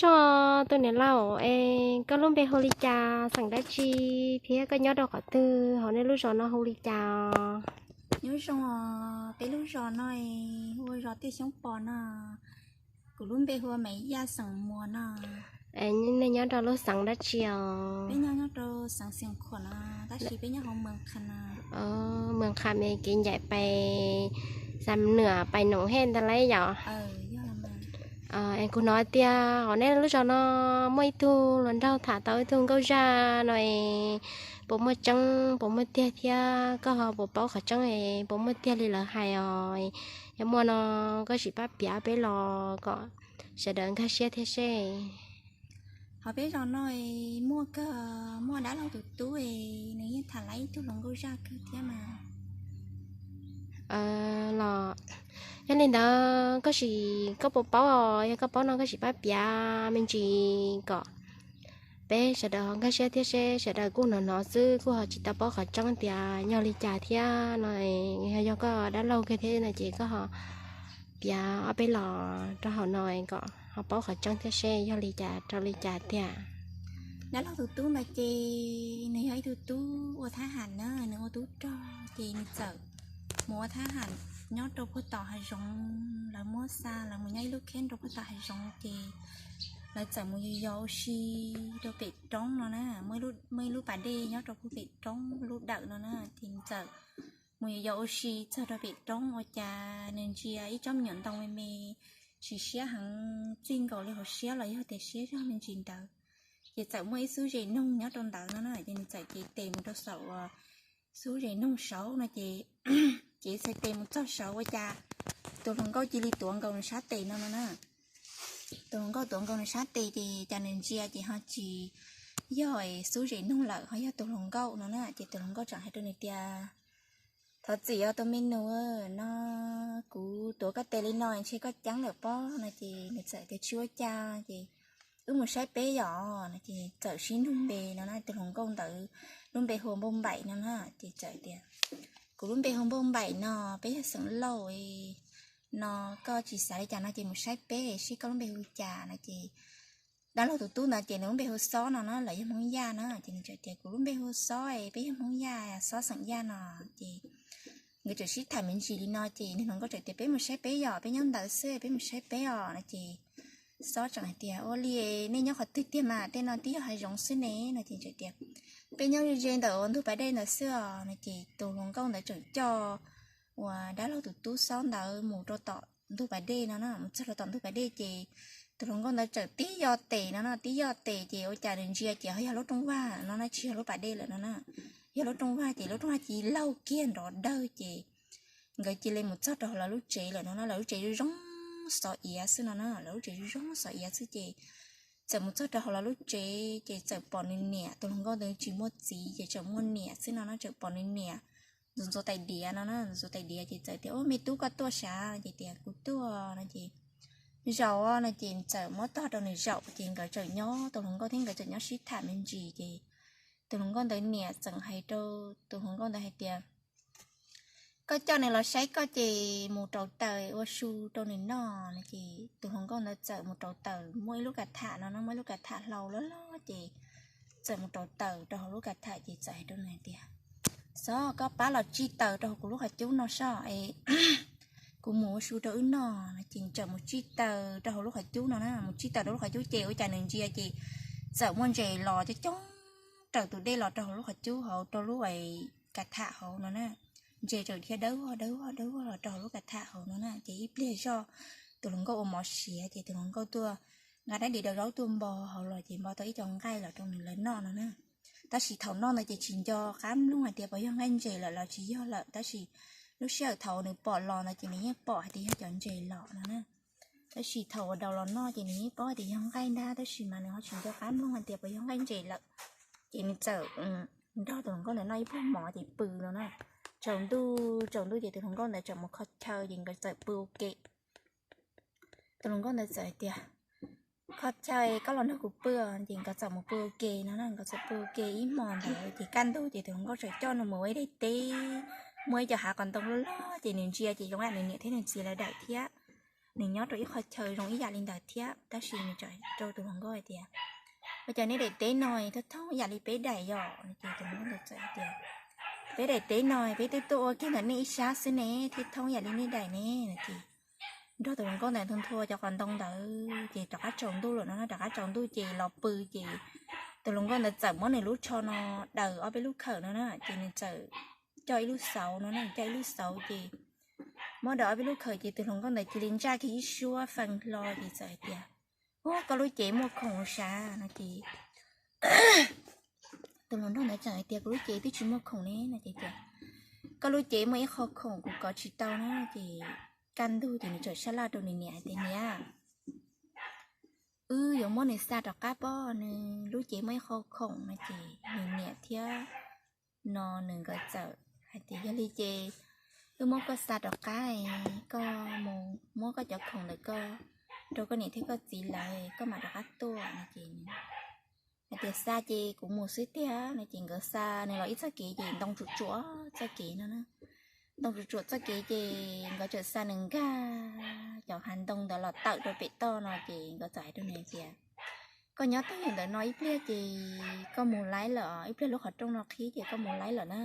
Tso, tus niam laus es koj lub npe hu li cas, xeem dab tsi, thiab koj nyob rau qhov twg, hauv nej lub zos no hu li cas os? Nyob zoo os, peb lub zos no hu ua zos Tiaj Xyoob Pos no. Kuv lub npe hu ua Maiv Yaj xeem Muas no. Nej nyob rau lub xeev dab tsi os? Peb nyob nyob rau xeev Xiav Khuam no, tab sis peb nyob hauv Mws Qham no. Mws Qham es kev ncaim pais Xam Nuam pais Noom Hej ntag lauj yom? Es kuv hnov tias hauv nej lub zos no muaj ib tug hluas nraug tham tau ib tug nkauj zaj no es puas muaj tseeb, puas muaj tiag thiab koj ho puas paub qhov tseeb es puas muaj tiag li lawv hais os? Yog muaj no koj sim pab piav peb los kom sawv daws nkag siab thiab seb. Hauv peb zos no muaj kawg, muaj dab laug tus tub es nws yeej tham lawv ib tug hluas nkauj zaj kawg thiab mas. Los yog li ntawd koj sim, koj puas paub os? Yog koj paub no koj sim pab piav me ntsis kom peb sawv daws ho nkag siab thiab seb sawv daws kuj hnov hnov xwb, kuj ho tsis tau paub qhov tseeb tias yog li cas thiab no. Yog, yog koj dab laug kawg thiab no ces koj ho piav ob peb los rau hauv no kom ho paub qhov tseeb thiab seb yog li cas rau li cas tiag. Dab laug tus tub ntawd ces nws yog ib tug tub ua thab ham na, nws ua tub rog ces nws txawm mus ua thab ham nyob rau puag tom hav zoov, lawv muab xa lawv mus nyob ib lub kheb rau puag tom hav zoov ces lawv txawm mus yos yos ua si rau pem roob no na, muaj ib lub pas dej nyob rau puag pem roob lub dawm no na, ces nws txawm mus yos yos ua si txog rau pem roob ua cas nws ntsia ib tsob me nyuam ntoo me me tsis siab heev, txij nkaus li hauv siab los yog tias siab zog me ntsis ntawd. Ces txawm muaj ib xub zes noog nyob rau ntawd no na, ces nws txawm cev tes mus rau saum xub zes noog saud no ces, cev txhais tes mus txog saud ua cas tus hluas nkauj cia li tuav nkaus nws sab tes no no na. Tus hluas nkauj tuav nkaus nws sab tes ces cas nws ntsia ces ho tsis yog xub zes noog lawm, ho yog tus hluas nkauj no na. Ces tus hluas nkauj tseem hais rau nws tias, thov txim os tus me nus, no kuv tuav koj tes li no ntshe koj ceeb lawm pob no. Ces nws txawm tias tsis ua cas, ces wb mus saib peb yom no. Ces txawm sib nug npe no na, tus hluas nkauj ntawd lub npe hu ua Npauj Npaim no na. Ces txawm tias, kuv lub npe hu Npauj Npaim no, peb yog xeem Lauj no, koj tsis xav li cas no ces mus saib peb seb koj lub npe hu li cas no. Ces dab laug tus tub ntawd ces nws lub npe hu Xob no na, lawv yog Hmoob Yaj na. Ces nws txawm tias kuv lub npe hu Xob, peb yog Hmoob Yaj, Xob xeem Yaj no. Ces nkawd txawm sib tham me ntsis li no ces nws hluas nkauj txawm tias peb mus saib peb yom, peb nyob ntawd xwb peb mus saib peb os no. Ces Xob tseem hais tias ua li nej nyob qhov twg tiag mas, tej no twb yog hav zoov xwb ne no. Ces txawm tias peb nyob ze ze ntawm ua ntug pas dej ntawd xwb os no. Ces tus hluas nkauj ntawd tseem coj uas dab laug tus tub Xob ntawd mus rau tom ntug pas dej no na, mus txog rau tom ntug pas dej ces tus hluas nkauj ntawd txawm tib yog tes no na, tib yog tes ces ua cas nws ntsia ces ho yog lub rooj vag no na, tsis yog lub pas dej lawm no na. Yog lub rooj vag ces lub rooj vag cia li laug kiag nrov dawg ces nkawd cia li mus txog rau hauv lawv lub tsev lawm no na. Lawv lub tsev zoo zoo xov iav xwb no na, lawv lub tsev zoo zoo xov iav xwb ces txawm mus txog rau hauv lawv lub tsev ces txawm pom nws niam, tus hluas nkauj ntawd tsis muaj txiv ces tseem muaj niam xwb no na, tseem pom nws niam ntxuav ntxuav tais diav no na, ntxuav tais diav ces txawm tias, ua me tub koj tuaj sav? Ces tias kuv tuaj no ces zaum no ces txawm muab tog rau nws zaum ces nkawd txawm nyob, tus hluas nkauj thiab nkawd txawm nyob sib tham me ntsis ces tus hluas nkauj ntawd niam txawm hais rau tus hluas nkauj ntawd hais tias, koj coj nws los saib koj ces mus rauv taws ua su rau nws noj no. Ces tus hluas nkauj ntawd txawm mus rauv taws, muaj ib lub kav tham no no, muaj ib lub kav tham hlau loj loj ces txawm mus rauv taws rau hauv lub kav tham ces txawm hais rau nws hais tias, Xob, koj pab los tsij taws rau hauv kuv lub qhov cub no soj es kuv mus ua su rau wb noj no. Ces txawm mus tsij taws rau hauv lub qhov cub no na, mus tsij taws rau lub qhov cub ces ua cas nws ntsia ces txawm muaj ntses los coob coob raws tus dej los rau hauv lub qhov cub hauv rau lub kav tham hauv no na. Ntses txawm dhia dawb vog dawb vog dawb vog los rau hauv lub kav tham hauv no na. Ces ib pliag zoj tus hluas nkauj ua mov siav ces tus hluas nkauj tuaj nqa rab diav daus zaub tuaj npo hauv los ces npo tau ib co nqaij los rau nws lawv noj no na. Tab sis thaum noj ntawd ces tsis nco qab mloog hais tias puas yog nqaij ntses lawm los tsis yog lawm, tab sis lub sij hawm thaum nws pom los ntawd ces nws yeej pom hais tias yog cov ntses los no na. Tab sis thaum uas daus los noj ces nws yeej paub hais tias yog nqaij ntag, tab sis mas nws ho tsis nco qab mloog hais tias puas yog nqaij ntses lawm. Ces nws txawm nrog tus hluas nkauj ntawd noj ib pluag mov ces pw no na. Tsaus ntuj, tsaus ntuj ces tus hluas nkauj ntawd txawm mus kho chaw ces nkawd txawm pw ua ke. Tus hluas nkauj ntawd txawm hais tias, kho chaw, koj los nrog kuv pw. Ces nkawd txawm mus pw ua ke no na, nkawd txawm pw ua ke ib hmos ntawd ces kaj ntug ces tus hluas nkauj txawm coj nws mus ua ib daim teb, muaj ib co hav qos ntoo loj loj ces nws ntsia ces zoo ib yam nws niam thiab nws txiv lawv daim thiab. nws nyob rau ib qho chaw zoo ib yam li ntawd thiab, tab sis nws txawm rau tus hluas nkauj hais tias, ua cas nej daim teb no thoob thoob yam li peb daim yom? No ces tus hluas nkauj ntawd txawm hais tias, peb daim teb no peb twb tuaj ua kiag ntawm nej ib sab xwb ne, thiaj thoob yam li nej daim ne. No ces nrog tus hluas nkauj ntawd nthua nthua cov qos ntoo ntawd ces rov qab tsaus ntuj lawm no, rov qab tsaus ntuj ces los pw ces tus hluas nkauj ntawd txawm muab nws lub tsho no daws ob peb lub khawm no na, ces nws txawm coj ib lub xauv no na, coj ib lub xauv ces muab daws ob peb lub khawm ces tus hluas nkauj ntawd cia li ntsaj kiag ib suab fees hlo ces txawm hais tias, ub, koj lub cev muaj khoom sav no ces tus hluas nkauj ntawd txawm hais tias, kuv lub cev twb tsis muaj khoom ne no ces tias, koj lub cev muaj ib qho khoom kuv kov tsis tau na. Ces kaj ntug ces nws txawm sab laj rau nws niam hais tias, niam, wb yuav muab nws xa rov qab pob, nws lub cev muaj ib qho khoom no ces nws niam thiab no nws nkawd txawm hais tias, yog li ces wb muab koj xa rov qab, koj mus muab koj cov khoom ntawm koj rau koj niam thiab koj txiv lawv, koj mam rov qab tuaj no ces hais tias, xa ces kuv mus xwb tiag no ces nkawd xa nws los ib txoj kev ces ntoo tsuam tsuam txoj kev no na. Ntoo tsuam tsuam txoj kev ces nkawd txawm xa nws nkag cov hav ntoo ntawd los tawm rau pem toj no ces nkawd txawm hais rau nws tias, koj nyob twj ywm ntawm no ib pliag ces koj mus laib lawm, ib pliag lub qhov rooj no qhib ces koj mus laib lawm na,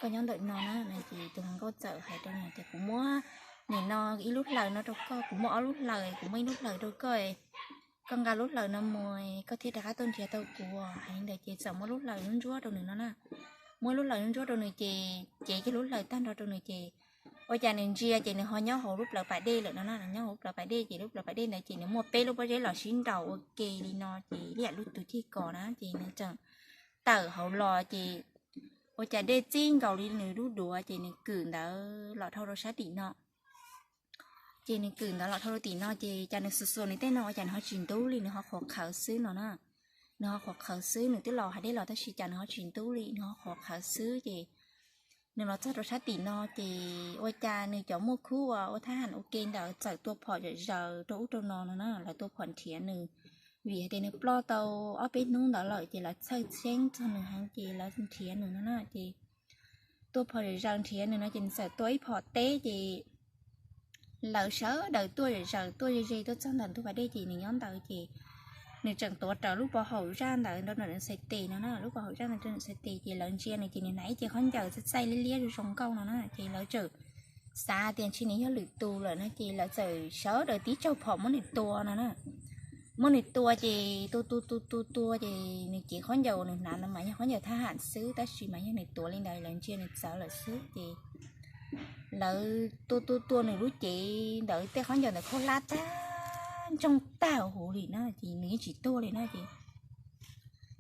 koj nyob ntawm no na. No ces tus hluas nkauj txawm hais rau nws tias, kuv muab nim no ib lub hlaws no rau koj, kuv muab ob lub hlaws, kuv muab ib lub hlaws rau koj, koj nqa lub hlaws no mus koj thiaj rov qab tuaj nrhiav tau kuv. Hais li ntawd ces txawm muab lub hlaws ntsuab rau nws no na. Muab lub hlaws ntsuab rau nws ces cev kiag lub hlaws tag nrho rau nws ces ua cas nws ntsia ces nws ho nyob hauv lub plawv pas dej lawm no na, nyob hauv lub plawv pas dej ces lub plawv pas dej ntawd ces nws muaj peb lub pob zeb los sib nraus ua ke li no ces ib yam li tus ceg kos na ces nws txawm tawm hauv los ces ua cas dej txib nkaus li nws lub duav ces nws kwm ntawd los dhau rau sab tim no. Ces nws kwm ntawd los dhau rau tim no ces cas nws xuas xuas nws tej no ua cas nws ho tsis ntub li, nws ho qhuav qhawv xwb no na. Nws ho qhuav qhawv xwb, nws twb los hais dej los tab sis cas nws ho tsis ntub li, nws ho qhuav qhawv xwb ces nws los txog rau sab tim no ces ua cas nws cov muaj khub uas ua thab ham ua ke ntawd txawm tua phom zom zaws rau ub rau no no na, lawv tua phom nrhiav nws. Vim hais tias nws ploj tau ob peb hnub ntawd lawm ces lawv txhawj xeeb txog nws heev ces lawv nrhiav nws no na ces tua phom zom zaws nrhiav nws no ces nws txawm tua ib phom teb ces lawv sawv daws tuaj zom zaws tuaj ze ze tuaj txog ntawm ntug pas dej ces nws nyob ntawd ces nws tseem tuav rawv lub pov haum zaj ntawd rau nws txhais tes no na, lub pov haum zaj ntawd rau nws txhais tes ces lawv ntsia nws ces nws hnav ib ce khaub ncaws txaij txaij liab liab zoo zoo nkauj no na ces lawv txawm xav tias ntshe nws yog lwm tus lawm no ces lawv txawm sawv daws tib tsaug phom muab nws tua no na. Muab nws tua ces tua tua tua tua tua ces nws cev khaub ncaws uas nws hnav ntawd mas yog khaub ncaws thab ham xwb tab sis mas yog nws tuav li ntawd lawv ntsia nws txawv lawm xwb ces lawv tua tua tua nws lub cev ntawd tej khaub ncaws ntawd khaub hlab tag ntsoog tag huv li na ces nws yeej tsis tuag li na ces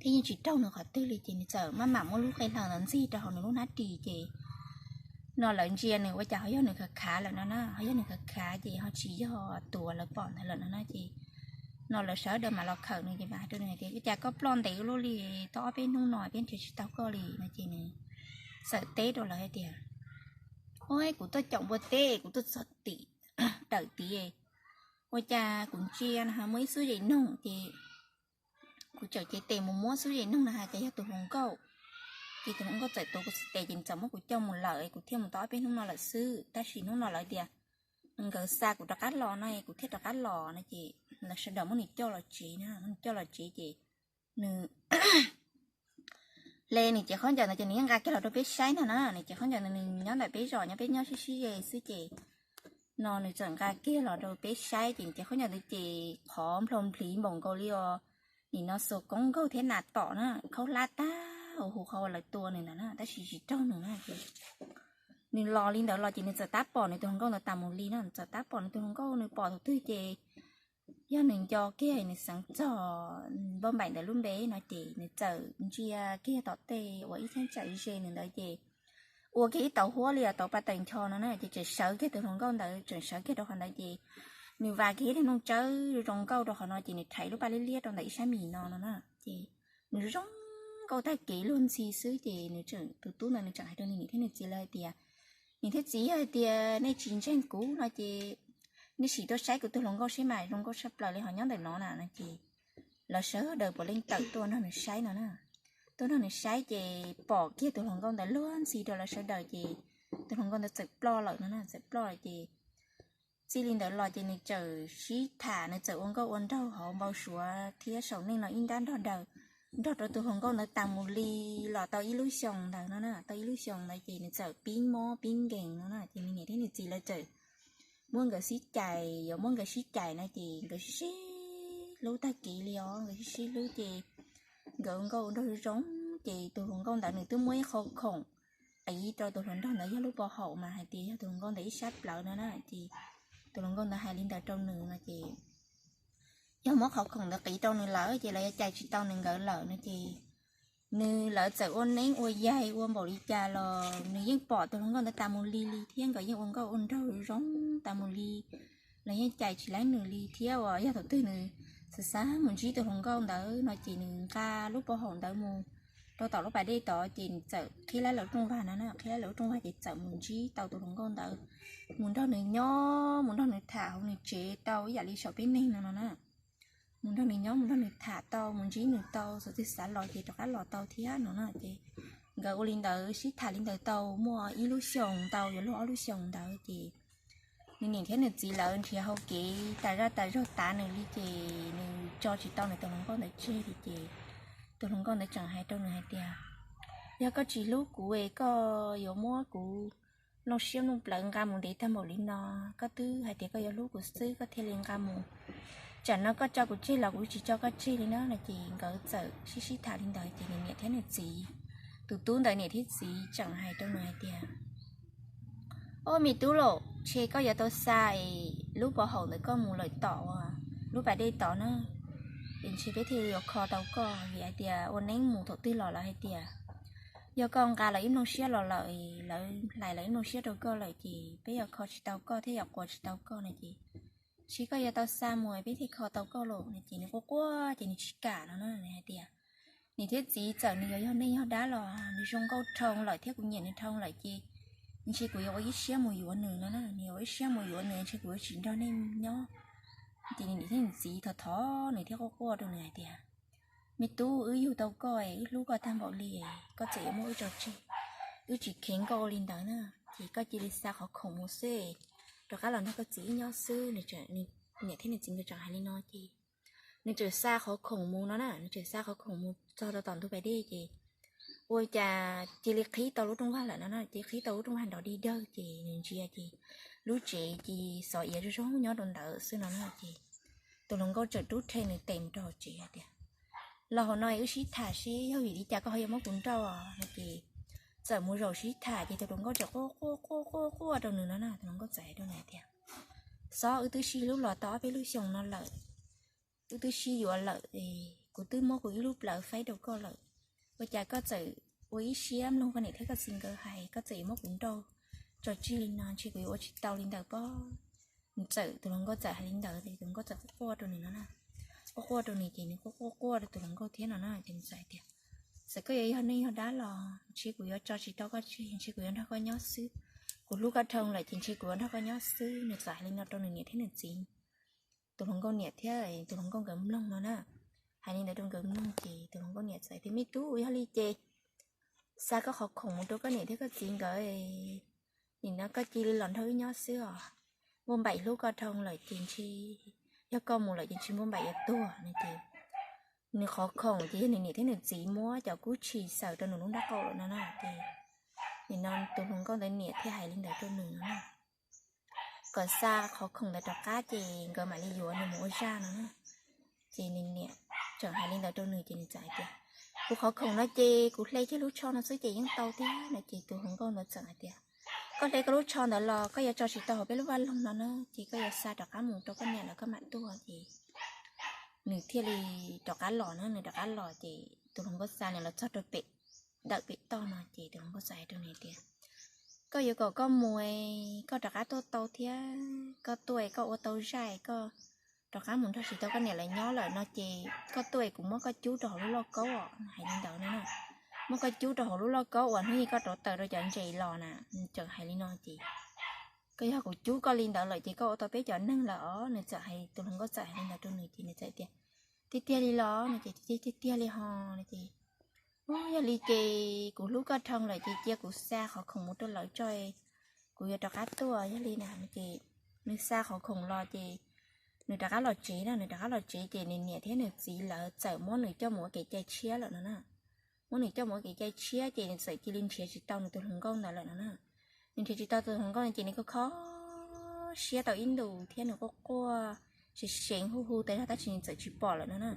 thiab yeej tsis raug nws qhov twg li ces nws txawm maj mam muab lub qe hlaws ntawd ntxig rau hauv nws lub hnab ris ces no lawv ntsia nws ua cas ho yog nws khav khav lawm no na, ho yog nws khav khav ces ho tsis yog tus uas lawv pom ntawd lawm no na ces no lawv sawv daws mam los khawm nws ces mam hais rau nws hais tias, ua cas koj ploj ntev ua luaj li, tau ob peb hnub no peb nrhiav tsis tau koj li no ces nws txawm teb rau lawv hais tias, ua kuv tuaj caum npua teb kuv tuaj txog tim dawm tid ua cas kuv ntsia no muaj ib xub zes noog ces kuv txawm cev tes mus muab xub zes noog no hais tias yog tus hluas nkauj ces tus hluas nkauj txawm tuav kuv txhais tes ces nws txawm muab kuv coj mus lawm kuv thiaj mus tau ob peb hnub no lawm xwb tab sis hnub no lawv tias nkawd xa kuv rov qab los no kuv thiaj rov qab los no ces lawv sawv daws muab nws coj los tsev na, muab nws coj los tsev ces nws hle nws cev khaub ncaws ntawd ces nws yeej nqa kiag los rau peb saib no na, nws cev khaub ncaws ntawd nws nyob ntawm peb zos nyob peb nyob sib sib ze xwb ces no nws txawm nqa kiag los rau peb saib ces nws cev khaub ncaws ntawd ces qhov nplho npliv npaum nkaus li os nim no xuas koob nkaug thiab nas tom na, khaub hlab tag huv qhov uas lawv tua nws ntawd na tab sis tsis raug nws na ces nws los li ntawd los ces nws txawm tab pom nws tus hluas nkauj ntawd tas mus li no, nws txawm tab pom nws tus hluas nkauj, nws pom tus twg ces yog nws nco kiag nws xeev txog npauj npaim ntawd lub npe no ces nws txawm ntsia kiag tom tej uas ib cheeb tsam ze nws ntawd ces ua kiag ib tauv huab li tauv pa taws ncho no na ces tseem sawv kiag tus hluas nkauj ntawd, tseem sawv kiag rau qhov ntawd ces nws vas kiag ib daim nplooj tsawb zoo nkauj rau qhov no ces nws rhais lub paj liab liab rau ntawm ib sab mis no no na ces nws zoo nkauj tag kev luag ntxhi xwb ces nws tseem, tus tub ntawd nws tseem hais rau nws niam thiab nws txiv lawv hais tias, niam thiab txiv, yog hais tias nej tsis ntseeg kuv no ces nej sim tuaj saib kuv tus hluas nkauj seb mas zoo nkauj tshaj plaws li ho nyob ntawm no na no ces lawv sawv daws puav leej tawm tuaj nrog nws saib no na. Tuaj nrog nws saib ces pom kiag tus hluas nkauj ntawd luag ntxhi rau lawv sawv daws ces tus hluas nkauj ntawd txawm ploj lawm no na, txawm ploj lawm ces Txij li ntawd los ces nws txawm sib tham, nws txawm ua nkauj ua nraug hauv npau suav thiab saum neej no ib nrab nrog daws, nrog rau tus hluas nkauj ntawd tas mus li los tau ib lub xyoos ntawd no na, tau ib lub xyoos ntawd ces nws txawm pib mob pib nkees no na, ces nws niam thiab nws txiv lawv txawm muab nkawd sib cais, yuav muab nkawd sib cais no ces nkawd sib sib hlub tag kev li os, nkawd sib sib hlub ces nkawd ua nkauj ua nraug zoo zoo, ces tus hluas nkauj ntawd nws twb muab ib qho khoom qiv rau tus hluas nraug ntawd, yog lub pov haum mas hais tias yog tus hluas nkauj ntawd ib sab plawv no na, ces tus hluas nkauj ntawd hais li ntawd rau nws no ces yog muab qhov khoom ntawd qiv rau nws lawm ces lawv yuav cais tsis tau nws nkawd lawm no ces nws lawv txawm ua neeb ua yaig ua npaum li cas los nws yeej pom tus hluas nkauj ntawd tas mus li li thiab nkawd yeej ua nkauj ua nraug zoo tas mus li, los yeej cais tsis laib nws li thiab uas yog thaum twg nws xav xav mus ntsib tus hluas nkauj ntawd no ces nws nqa lub pov haum ntawd mus rau tom lub pas dej tod ces nws txawm qhib laib lawv rooj vag no na, qhib laib lawv rooj vag ces txawm mus ntsib tau tus hluas nkauj ntawd, mus nrog nws nyob mus nrog nws tham hauv nws tsev tau ib yam li saum peb neeg no no na. Mus nrog nws nyob mus nrog nws tham tau, mus ntsib nws tau, xav twg xav los ces rov qab los tau thiab no na ces nkawd ua li ntawd sib tham li ntawd tau muaj ib lub xyoos ntau yuav luag ob lub xyoos ntawd ces nws niam thiab nws txiv lawv nrhiav hauv kev tas zaj tas zog tav nws li ces nws tso tsis tau nws tus hluas nkauj ntawd tseg li ces tus hluas nkauj ntawd tseem hais rau nws hais tias, yog koj tsis hlub kuv es koj yuav muab kuv nplooj siab nplooj plawv nqa mus ntev tag npaum li no, koj twb hais tias koj yuav hlub kuv xwb koj thiaj li nqa mus, tsam no koj tso kuv tseg los kuv tsis tso koj tseg li na no ces nkawd txawm sib sib tham li ntawd ces nws niam thiab nws txiv, tus tub ntawd niam thiab txiv tseem hais rau nws hais tias, o me tub los ntshe koj yuav tau xa es lub pov haum ntawd koj mus lawm tom lub pas dej tod na, es ntshe peb thiaj yuav kho tau koj vim hais tias ua neeb mus thaum twg los lawv hais tias yog koj nqa lawv ib nplooj siab los lawm, lawv hlais lawv ib nplooj siab rau koj lawm ces peb yuav kho tsis tau koj thiab yuav quas tsis tau koj no ces ntshe koj yuav tau xa mus peb thiaj kho tau koj los no ces nws quaj quaj ces nws tsis kam no na, nws hais tias, niam thiab txiv, txawm nws yuav yog neeg yog dab los nws zoo nkauj dhau lawm thiab kuv nyiam nws dhau lawm ces ntshe kuv yuav ua ib siab mus yuav nws no na, nws yuav ua ib siab mus yuav nws ntshe kuv yuav tsis nrog nej nyob. Ces nws niam thiab nws txiv thov thov nws thiab quaj quaj rau nws hais tias, me tub, wb yug tau koj, wb hlub koj tag npaum li, koj txawm yuav muab wb tso tseg, wb tsis kheev koj ua li ntawd na, ces koj cia li xa qhov khoom mus xwb, rov qab los nrog koj txiv wb nyob xwb. Nws, niam thiab nws txiv nkawd tseem hais li no ces nws txawm xa qhov khoom mus no na, nws txawm xa qhov khoom mus txog rau tom ntug pas dej ces ua cas cia li qhib tau lub rooj vag lawm no na, cia li qhib tau lub rooj vag nrov dig dawg ces nws ntsia ces lub tsev cia li xov iav zoo zoo nyob rau ntawd xwb no na ces tus hluas nkauj txawm rub rhe nws tes mus rau hauv tsev hais tias, los hauv no wb sib tham seb yog vim li cas koj ho yuav muab kuv nrauj no ces txawm mus zaum sib tham ces tus hluas nkauj txawm quaj quaj quaj quaj quaj rau nws no na, tus hluas nkauj txawm hais rau nws hais tias, xob, wb twb sib hlub los tau ob peb lub xyoos no lawm, wb twb sib yuav lawm, kuv twb muab kuv ib lub plawv faib rau koj lawm, ua cas koj txawm ua ib siab mloog koj niam thiab koj txiv nkawd hais, koj txawm yuav muab kuv nrauj tso tseg li no, ntshe kuv yuav ua tsis tau li ntawd pob. Nws txawm, tus hluas nkauj txawm hais li ntawd, tus hluas nkauj txawm quaj quaj rau nws no na, quaj quaj rau nws ces nws quaj quaj quaj rau tus hluas nkauj thiab no na ces nws txawm hais tias, txawm koj yuav yog neeg yog dab los ntshe kuv yuav tso tsis tau koj tseg, ntshe kuv yuav nrog koj nyob xwb, kuv hlub koj dhau lawm ces ntshe kuv yuav nrog koj nyob xwb. Nws txawm hais li no rau nws niam thiab nws txiv, tus hluas nkauj niam thiab tus hluas nkauj nkawd mloog no na, hais li ntawd rau nkawd mloog ces tus hluas nkauj niam txawm hais tias, me tub, yog li ces xa koj qhov khoom mus rau koj niam thiab koj txiv nkawd, nim no koj cia li los nrog wb nyob xwb os, npauj npaim hlub koj dhau lawm ces ntshe, yog koj mus lawm ces ntshe npauj npaim yuav tuag no ces nws qhov khoom ces yog nws niam thiab nws txiv muab cov kub tshis xaws rau nws lub nraub qaum lawm no na ces nim no tus hluas nkauj ntawd niam thiaj hais li ntawd rau nws no na, kom xa qhov khoom ntawd rov qab ces nkawd mam li yuav nws mus ua zaj no na. Ces nws niam tseem hais li ntawd rau nws ces nws txawm hais tias, kuv qhov khoom no ces kuv hle kiag lub tsho no xwb ces yeej tau thiab no ces tus hluas nkauj ntawd txawm hais tias, koj hle koj lub tsho ntawd los koj yuav tso tsis tau hauv peb lub vaj loog no na, ces koj yuav xa rov qab mus rau koj niam lawv koj mam tuaj ces nws thiaj li rov qab los na, nws rov qab los ces tus hluas nkauj xa nws los txog rau pem, ntawm pem toj no ces tus hluas nkauj txawm hais rau nws tias, koj yuav kom koj mus, koj rov qab tuaj tau thiab, koj tuaj koj ua tau zaj, koj rov qab mus nrog tsis tau koj niam lawv nyob lawm no ces koj tuaj kuv muab koj cub rau hauv lub lauj kaub os, hais li ntawd no na. Muab koj cub rau hauv lub lauj kaub uas hnub ib koj rauv taws rau cov ntses los na, nws txawm hais li no ces, koj yog kuv cub koj li ntawd lawm ces koj ua tau peb cov neeg lawm os. Nws txawm hais, tus hluas nkauj txawm hais li ntawd rau nws ces nws txawm tias, tiag tiag li los no ces, tiag tiag li ho no ces, yog li ces kuv hlub koj dhau lawm ces cia kuv xa qhov khoom mus rau lawv tso, kuv yuav rov qab tuaj, yog li na no ces nws xa qhov khoom los ces nws rov qab los tsev na, nws rov qab los tsev ces nws niam thiab nws txiv lawv txawm muab nws coj mus ua kev cai tshiab lawm no na. Muab nws coj mus ua kev cai tshiab ces nws txawm cia li nrhiav tsis tau nws tus hluas nkauj ntawd lawm no na. Nws nrhiav tsis tau tus hluas nkauj no ces nws kuj kho siab tau ib ntus thiab nws quaj quaj seev seev hu hu tas zog tab sis nws txawm tsis pom lawm no na.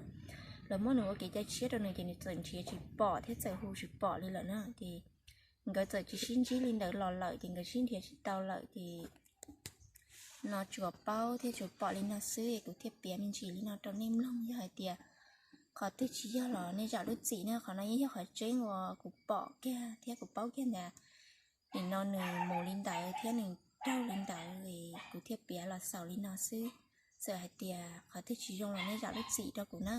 Lawv muab nws ua kev cai tshiab rau nws ces nws txawm nrhiav tsis pom thiab txawm hu tsis pom li lawm na. Ces nkawd txawm tsis sib ntsib li ntawd los lawm ces nkawd sib nrhiav tsis tau lawm ces no tsuas paub thiab tsuas pom li no xwb es kuv thiaj piav me ntsis li no rau nej mloog. Yog hais tias qhov twg tsis yog los nej zam lub txim na, qhov no yeej yog qhov tseeb uas kuv pom kiag thiab kuv paub kiag ntawd. Nim no nws mus li ntawd thiab nws raug li ntawd es kuv thiaj piav los xaus li no xwb. Txawm hais tias qhov twg tsis zoo los nej zam lub txim rau kuv na.